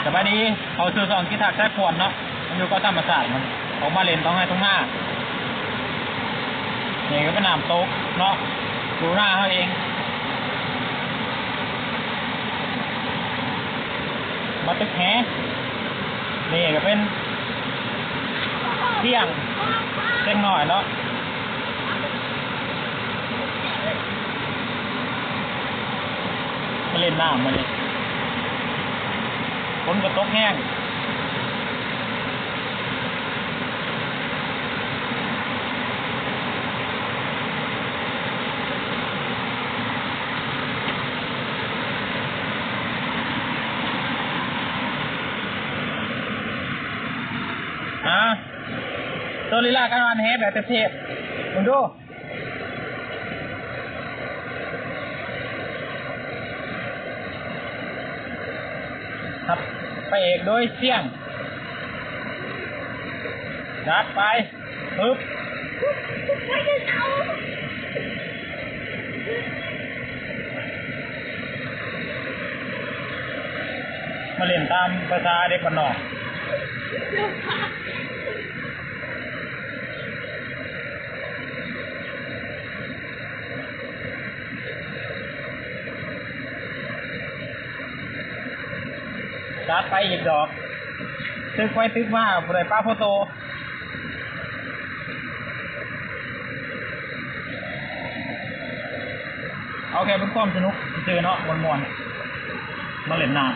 ສະບາຍດີ ເຂົ້າສູ່ຊ່ອງກິດທັກສາຍພວນເນາະ, ມັນຢູ່ກັບທຳມະຊາດ ມັນອອກມາຫຼິ້ນຕອງໄຮ່ຕອງນາ. ນີ້ກໍເປັນນ້ຳຕົກເນາະ ຢູ່ນາເຮົາເອງ ມາຕຶກແຫ. ນີ້ກໍເປັນທ່ຽງເດັກນ້ອຍເນາະ ມາຫຼິ້ນນ້ຳມື້ນີ້ ຝົນກໍຕົກແຮງ. ອາ ໂຕລີລາການຫວ່ານແຫແບບເທບໆ ເບິ່ງດູ. ຮັບພະເອກໂດຍຊຽງ ຈັດໄປ ປຶບ ມາຫຼິ້ນຕາມພາສາເດັກບ້ານນອກ. ຈັດໄປອີກດອກ ຕຶກໄປຕຶກມາ ຜູ້ໃດປະໂພໂຕ. ເອົາແຄ່ເປັນຄວາມສະໜຸກຊື່ໆເນາະ ມ່ວນໆ ມາຫຼິ້ນນ້ຳ.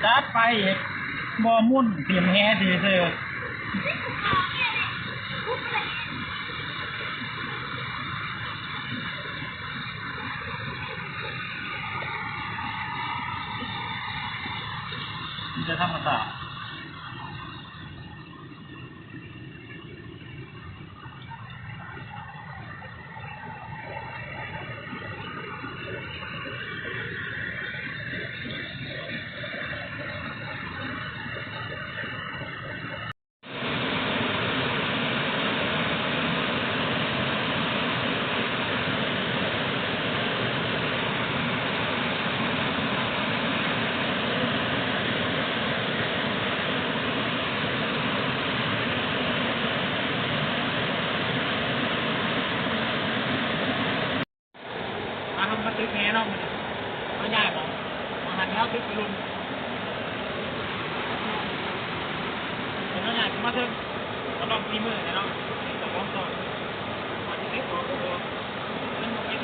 ຈັດໄປອີກ ບໍ່ໝຸ່ນ ຖິ້ມແຫຊື່ໆ. ມີແຕ່ທຳມະຊາດ. ມາ ເຮົາມາຕຶກແຫເນາະ ມື້ນີ້ເຮົາຍ້າຍໝ່ອງ ມາຫັນແຖວຕຶກໄປລຸມ ເຮົາຍ້າຍຂຶ້ນມາເທິງ ກໍຕ້ອງສີມືແຫຼະເນາະ ເຈົ້າຂອງຊ່ອງ ວ່າຊິຕຶກອອກບໍ່ ມັນບໍ່ເປັນ.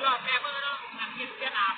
ລອບແບບເບິ່ງເນາະ ມັນເຮັດເວຍດນາມ.